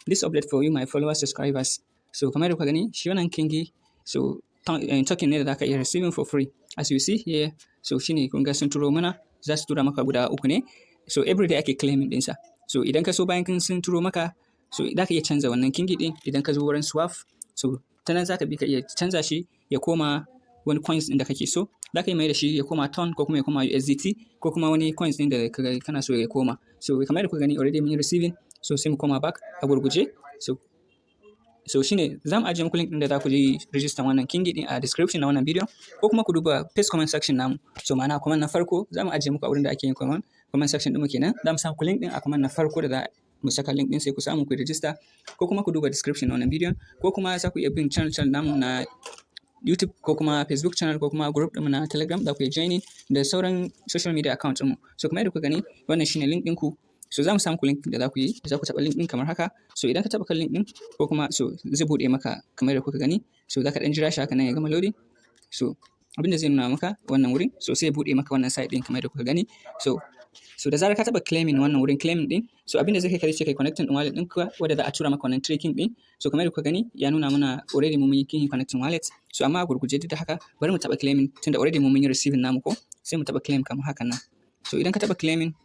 This update for you, my followers, subscribers. So kamar yadda kuka gani, shi wannan Kingi, so token ne da zaka iya receiving for free. As you see here, so shine kun ga sun turo mana, za su tura maka guda uku ne. So everyday ake claiming ɗinsa. So idan ka so, bayan sun turo maka, so za ka iya canza wannan Kingi ɗin idan ka zo wurin swap. So ta nan za ka bi ka iya canza shi ya koma wani coins ɗin da kake so. Za ka iya mai da shi ya koma TON ko kuma ya koma USDT ko kuma wani coins ɗin da kana so ya koma. So kamar yadda kuka gani, already mun yi receiving, so sai mu koma back a gurguje. So shine za mu ajiye muku link ɗin da za ku je register wannan Kingi ɗin a description na wannan bidiyon, ko kuma ku duba first comment section namu. So ma'ana comment na farko za mu ajiye muku a wurin da ake yin comment section ɗinmu kenan. Za mu sa muku link ɗin a comment na farko da za mu saka link ɗin, sai ku samu ku register, ko kuma ku duba description na wannan bidiyon, ko kuma za ku iya bin channel namu na YouTube ko kuma Facebook channel ko kuma group ɗinmu na Telegram da ku iya joining da sauran social media account ɗinmu. So kamar yadda kuka gani, wannan shine link ɗinku. So za mu samu ku link da za ku yi, za ku taɓa link ɗin kamar haka. So idan ka taɓa kan link ɗin ko kuma, so zai buɗe maka kamar yadda kuka gani. So za ka ɗan jira shi haka nan ya gama loading. So abin da zai nuna maka wannan wurin, so sai ya buɗe maka wannan site ɗin kamar yadda kuka gani. So da zarar ka taɓa claiming, wannan wurin claiming ɗin, so abin da zai kai ka ce kai connecting ɗin wallet ɗinka wanda za a tura maka wannan tracking ɗin. So kamar yadda kuka gani, ya nuna mana already mu mun yi connecting wallet. So amma a gurguje duk da haka, bari mu taɓa claiming tunda already mu mun yi receiving namu ko, sai mu taɓa claim kamar hakan nan. So idan ka taɓa claiming,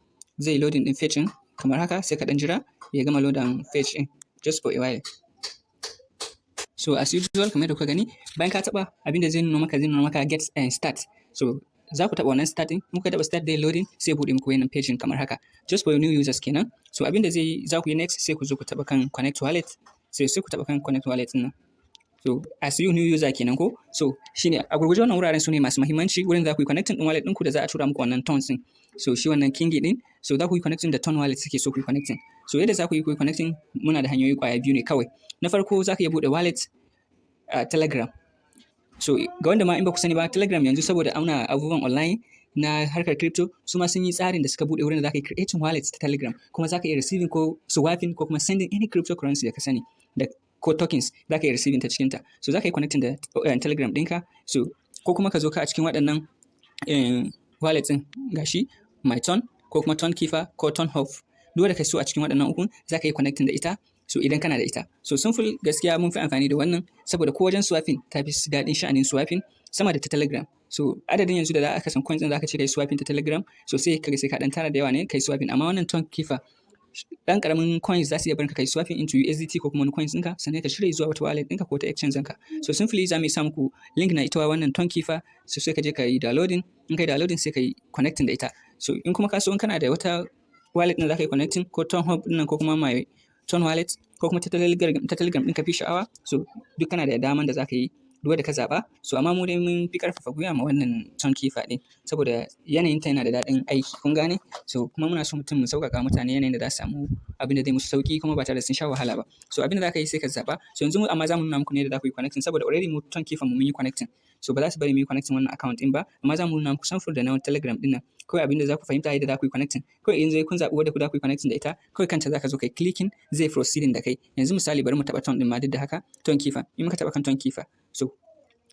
zai loading ɗin page ɗin kamar haka, sai ka ɗan jira ya gama loading page ɗin just for a while. So as usual, kamar yadda kuka gani, bayan ka taɓa, abin da zai nuna maka get and start. So za ku taɓa wannan start ɗin, in kuka taɓa start, dai loading, sai ya buɗe muku wannan page ɗin kamar haka. Just for new users kenan. So abin da zai za ku yi next, sai ku zo ku taɓa kan connect wallet, sai ku taɓa kan connect wallet ɗin nan. So as you new user kenan ko, so shine a gurguje wannan wuraren su ne masu muhimmanci, wurin za ku yi connecting ɗin wallet ɗinku da za a tura muku wannan tons ɗin. So shi wannan Kingi ɗin, so za ku yi connecting da TON wallet suke so ku yi connecting. So yadda za ku yi connecting, muna da hanyoyi ƙwaya biyu ne kawai. Na farko, za ka iya buɗe wallet a Telegram. So ga wanda ma in ba ku sani ba, Telegram yanzu, saboda auna abubuwan online na harkar crypto, su ma sun yi tsarin da suka buɗe wurin da za ka yi creating wallet ta Telegram, kuma za ka iya receiving ko swapping ko kuma sending any cryptocurrency da ka sani da ko tokens, za ka iya receiving ta cikinta. So za ka yi connecting da Telegram ɗinka, so ko kuma ka zo ka a cikin waɗannan wallet ɗin, gashi MyTon ko kuma Tonkeeper ko Tonhub. Duk wanda ka so a cikin waɗannan ukun, za ka yi connecting da ita. So idan kana da ita. So simple, gaskiya mun fi amfani da wannan saboda ko wajen swapping ta fi daɗin sha'anin swapping sama da ta Telegram. So adadin yanzu da za aka san coins ɗin za ka ce kai swapping ta Telegram, so sai ka sai ka ɗan tara da yawa ne kai swapping. Amma wannan Tonkeeper, ɗan ƙaramin coins za su iya barin ka kai swapping into USDT ko kuma wani coins ɗinka, sannan ka cire zuwa wata wallet ɗinka ko ta exchange ɗinka. So simply za mu yi sa muku link na ita wannan Tonkeeper, so sai ka je ka yi downloading. In ka yi downloading, sai ka yi connecting da ita. So in kuma ka so, in kana da wata wallet ɗin da za ka yi connecting, ko Tonhub ɗin nan ko kuma my Ton wallet ko kuma ta Telegram ɗin ka fi sha'awa, so duk kana da daman da za ka yi duk wanda ka zaɓa. So amma mu dai mun fi ƙarfafa gwiwa ma wannan Tonkeeper ɗin saboda yanayin ta yana da daɗin aiki, kun gane? So kuma muna so mutum mu sauƙaƙa mutane yanayin da za su samu abin da zai musu sauƙi kuma ba tare da sun sha wahala ba. So abin da za ka yi, sai ka zaɓa. So yanzu amma za mu nuna muku ne da za ku yi connecting, saboda already mu Tonkeeper mu mun yi connecting. So ba za su bari mu yi connecting wannan account ɗin ba, amma za mu nuna muku samfur da na Telegram ɗin nan. Kawai abin da za ku fahimta, yadda za ku yi connecting. Kawai yanzu kun zaɓi wadda ku za ku yi connecting da ita, kawai kanta za ka zo kai clicking, zai proceeding da kai. Yanzu misali, bari mu taɓa Ton ɗin ma duk da haka, Tonkeeper. In muka taɓa kan Tonkeeper, so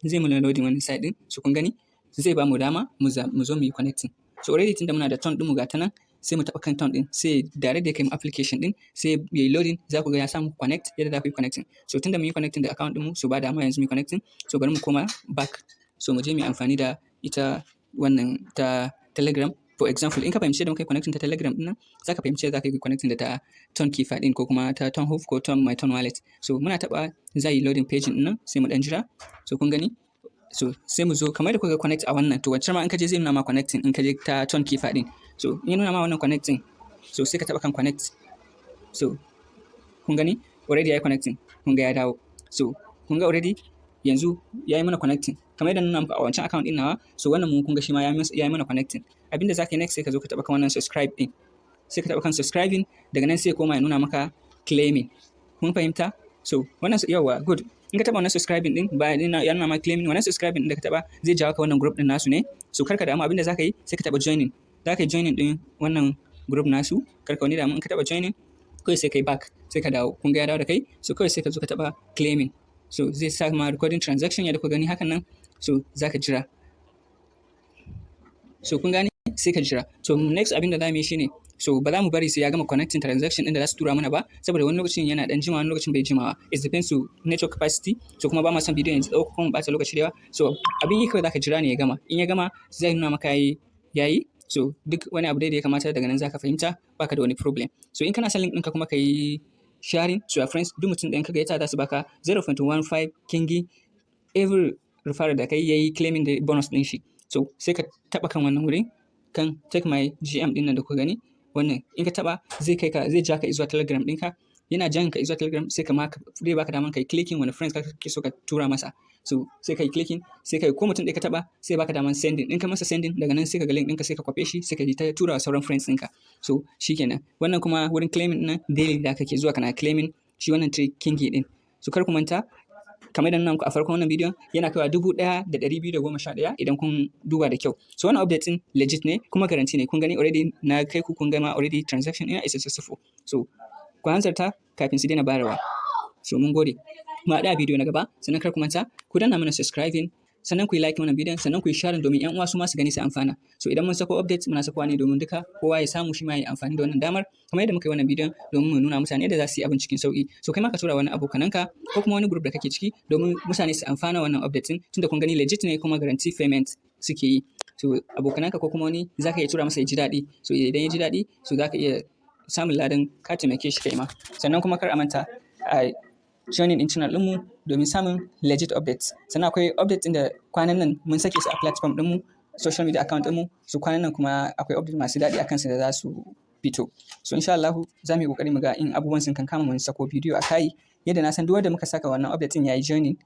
zai mu loading wannan site ɗin. So kun gani, zai ba mu dama mu zo mu yi connecting. So already tunda muna da Ton ɗin mu, ga ta nan, sai mu taɓa kan Ton ɗin, sai direct da kai mu application ɗin, sai ya yi loading, za ku ga ya samu connect, yadda za ku yi connecting. So tunda mun yi connecting da account ɗinmu, so ba dama yanzu mu yi connecting. So bari mu koma back. So mu je mu yi amfani da ita wannan ta Telegram. For example, in ka fahimci yadda muka yi connecting ta Telegram ɗin nan, za ka fahimci yadda za ka yi connecting da ta Tonkeeper ɗin ko kuma ta Tonhub ko Ton my Ton wallet. So muna taɓa, za yi loading page ɗin nan, sai mu ɗan jira. So kun gani? So sai mu zo kamar da kuka connect a wannan, to wancan ma in ka je zai nuna ma connecting in ka je ta Tonkeeper ɗin. So in ya nuna ma wannan connecting, so sai ka taɓa kan connect. So kun gani, already ya yi connecting, kun ga ya dawo. So kun ga already yanzu ya yi mana connecting. Kamar yadda nuna muku a wancan account ɗin nawa, so wannan mu kun ga shi ma ya yi mana connecting. Abinda za ka yi next, sai ka zo ka taɓa kan wannan subscribe ɗin. Sai ka taɓa kan subscribing, daga nan sai koma ya nuna maka claiming. Kun fahimta? So wannan, yawwa, good. In ka taɓa wannan subscribing ɗin, bayan ya nuna ma claiming, wannan subscribing ɗin da ka taɓa zai jawo ka wannan group ɗin nasu ne. So kar ka damu, abinda za ka yi, sai ka taɓa joining. Za ka yi joining ɗin wannan group nasu, kar ka wani damu. In ka taɓa joining, kawai sai ka yi back, sai ka dawo. Kun ga ya dawo da kai, so kawai sai ka zo ka taɓa claiming. So zai sa ma recording transaction yadda kuka gani hakan nan, so za ka jira. So kun gane, Sai ka jira. So next abin da za mu yi shine, so ba za mu bari sai ya gama connecting transaction ɗin da za su tura mana ba, saboda wani lokacin yana ɗan jimawa, wani lokacin bai jimawa. It depends to network capacity. So kuma ba ma son bidiyon ya tsawo ko kuma ɓata lokaci da yawa. So abin yi kawai, za ka jira ne ya gama. In ya gama, zai nuna maka yayi yayi. So duk wani abu dai da ya kamata daga nan za ka fahimta, baka da wani problem. So in kana son link ɗinka kuma ka yi sharing to your friends, duk mutum ɗayan ka gayyata, za su baka 0.15 Kingi every referral da kai yayi claiming da bonus ɗin shi. So sai ka taɓa kan wannan wurin, kan "Take my GM" ɗin nan da kuka gani. Wannan in ka taɓa, zai kai ka, zai ja ka zuwa Telegram ɗinka. Yana jan ka zuwa Telegram, sai ka ma zai baka daman kai clicking wani friends kake so ka tura masa. So sai ka yi clicking, sai ka yi ko mutum ɗaya ka taɓa, sai baka daman sending. In ka masa sending, daga nan sai ka ga link ɗinka, sai ka kwafe shi, sai ka yi ta tura wa sauran friends ɗinka. So shikenan. Wannan kuma wurin claiming ɗin, daily da kake zuwa kana claiming shi wannan 3 Kingi ɗin. So kar ku manta, kamar yadda nuna muku a farkon wannan bidiyon, yana kaiwa 1,211 idan kun duba da kyau. So wannan update ɗin legit ne kuma guarantee ne. Kun gani already na kai ku, kun gama already transaction ɗina is successful. So ku hanzarta kafin su daina bayarwa. So mun gode. Mu haɗu a bidiyo na gaba. Sannan kar ku manta ku danna mana subscribing, sannan ku yi like wannan bidiyon, sannan ku yi sharing domin 'yan uwa su ma su gani su amfana. So idan mun sako update, muna sakowa ne domin duka kowa ya samu shi ma ya yi amfani da wannan damar, kamar yadda muka yi wannan bidiyon domin mu nuna mutane yadda za su yi abin cikin sauƙi. So kai ma ka tura wani abokananka ko kuma wani group da kake ciki domin mutane su amfana wannan update ɗin, tunda kun gani legit ne kuma guarantee payment suke yi. So abokananka ko kuma wani za ka iya tura masa ya ji daɗi. So idan ya ji daɗi, so za ka iya samun ladan ka taimake shi kai ma. Sannan kuma kar a manta a joining ɗin channel ɗinmu domin samun legit updates. Sannan akwai update ɗin da kwanan nan mun sake su a platform ɗinmu, social media account ɗinmu. So kwanan nan kuma akwai update masu daɗi a kansu da za su fito. So insha Allahu za mu yi ƙoƙari mu ga in abubuwan sun kankama mun sako bidiyo a kai, yadda na san duk wanda muka saka wannan update ɗin ya yi joining.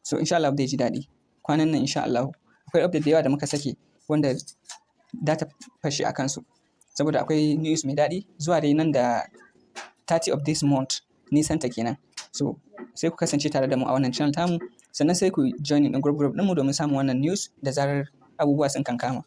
So insha Allahu zai ji daɗi. Kwanan nan insha Allahu akwai update da yawa da muka sake wanda data fashe a kansu. Saboda akwai news mai daɗi zuwa dai nan da 30 of this month, nisanta kenan. So sai ku kasance tare da mu a wannan channel tamu, sannan sai ku joining ɗin group group ɗinmu domin samun wannan news da zarar abubuwa sun kankama.